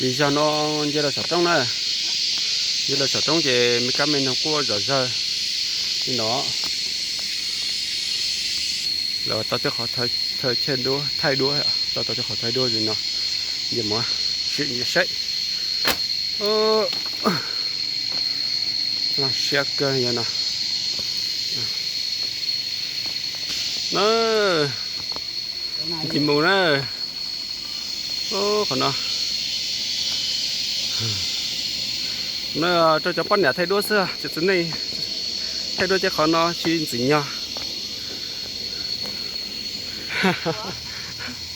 Li zog no nce los saum roob na, nce los saum roob ces me kab me noog quaj zom zaws li no. Lawv tau tej qhov thaij duab, tau tau tej qhov thaij duab li no, nce mus sim nce saib. Laj siab kawg yog no. Na, ncig mus na. Qhov no, no rau cov poj niam thaij duab xwb, cov txiv neej thaij duab ces qhov no tsis ntxim nyog.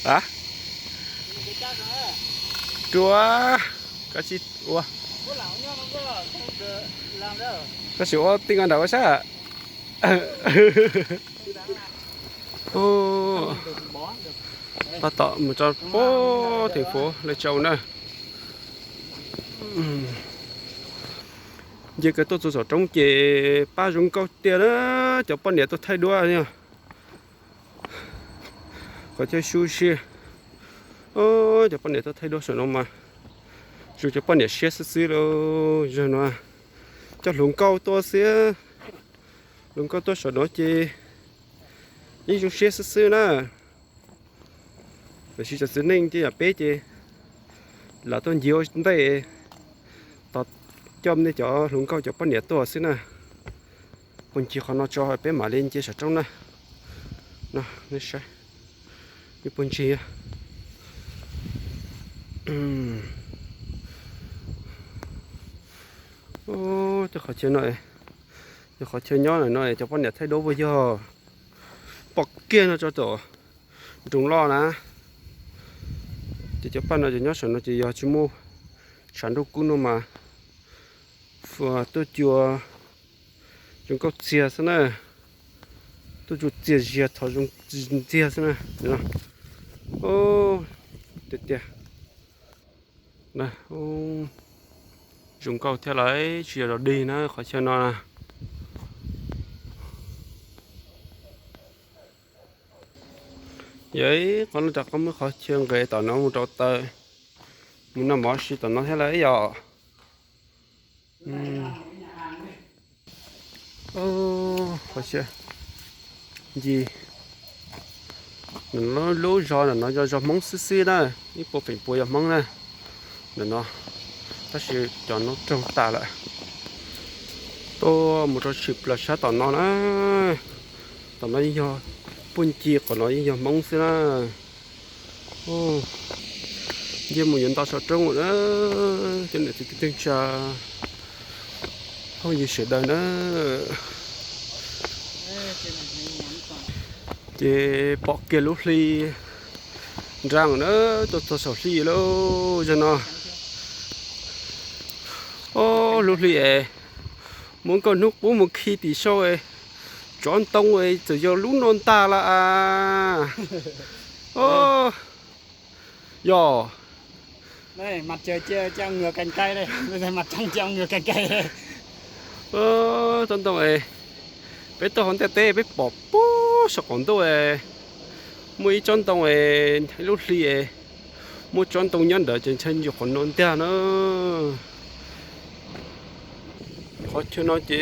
A, rua, koj tsis ua, koj sim ua tij nqa nram ua sab. Tab tom mus rau pem theem fuv Laj Tsau na. Nce kiag tuaj txog saum roob ces pab zoo nkauj tiag na, cov poj niam tuaj thaij duab. Qhov chaw xyu siab, cov poj niam tuaj thaij duab saum no mas zoo cov poj niam siab xwb xwb lauj. Zag no coj hluas nkauj tuaj xwb, hluas nkauj tuaj saum no ces yeej zoo siab xwb xwb na. Tiam sis cov txiv neej ces yam peb ces lam tuaj ncig ua ntej, tos coj nej cov hluas nkauj cov poj niam tuaj xwb na. Puag ncig qhov no tso peb mam li nce saum roob na. No nej saib, puag ncig. Tej qhov chaw no, yog qhov chaw nyob no cov poj niam thaij duab puas yog? Pom kiag no tso tom nroog loj na. Ces cov paj no ces nyob saum no ces yog tsis muaj tshav ntuj kub no mas tuaj cua zoo nkauj txiag xwb na. Tuaj cua txiag ziag thov zoo ntxiag xwb na. Tiag tiag. Zoo nkauj thiab lawm, tsis yog dog dig na qhov chaw no. Yog ib qhov no rov qab muab qhov chaw nqes tom no mus rau taw, mus noj mov si tom no thiab lawm yom. Qhov chaw ncig lub zos ntawm no yog zos Hmoob xwb xwb na, ib puas feem pua yog Hmoob na ntawm no, tab sis cov no raug tas lawm. Tuaj mus rau tshwm plaws sab tom no na, tom no yeej yog puag ncig qhov no yeej yog Hmoob xwb na. Nce mus yuav nto saum roob na, cov niam txiv kwv tij neej tsa phooj ywg sawv daws na. Ces pom kiag lub hli nraag na, tuaj txog saum hli lauj zag no. Ob, lub hli es muaj nkauj hnub qub mus khi tim saum tsov ntoo es txawm yog lub no ntag lawm as. Yog. Tsob ntoo es peb tuaj hauv ntiaj teb peb pom puag saum qaum ntuj es muaj ib tsob ntoo es lub hli es muaj tsob ntoo nyob ntawd ces ntshai ncua qhov no ntag na. Qhov chaw no ces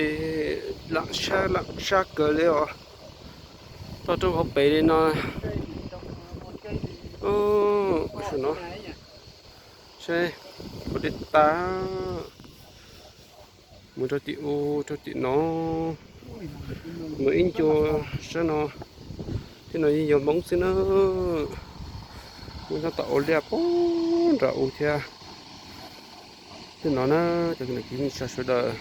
lam sab lam sab kawg li os. Toj roob hauv pes li no. Saum no seb puas deb tas. Mus rau tim u, rau tim no, mus ib ncua sab no. Tej no yeej yog Hmoob xwb na. Muaj nyob tom ua liaj puag nram u thiab. Tej no na, cov kwv tij neej tsa sawv daws.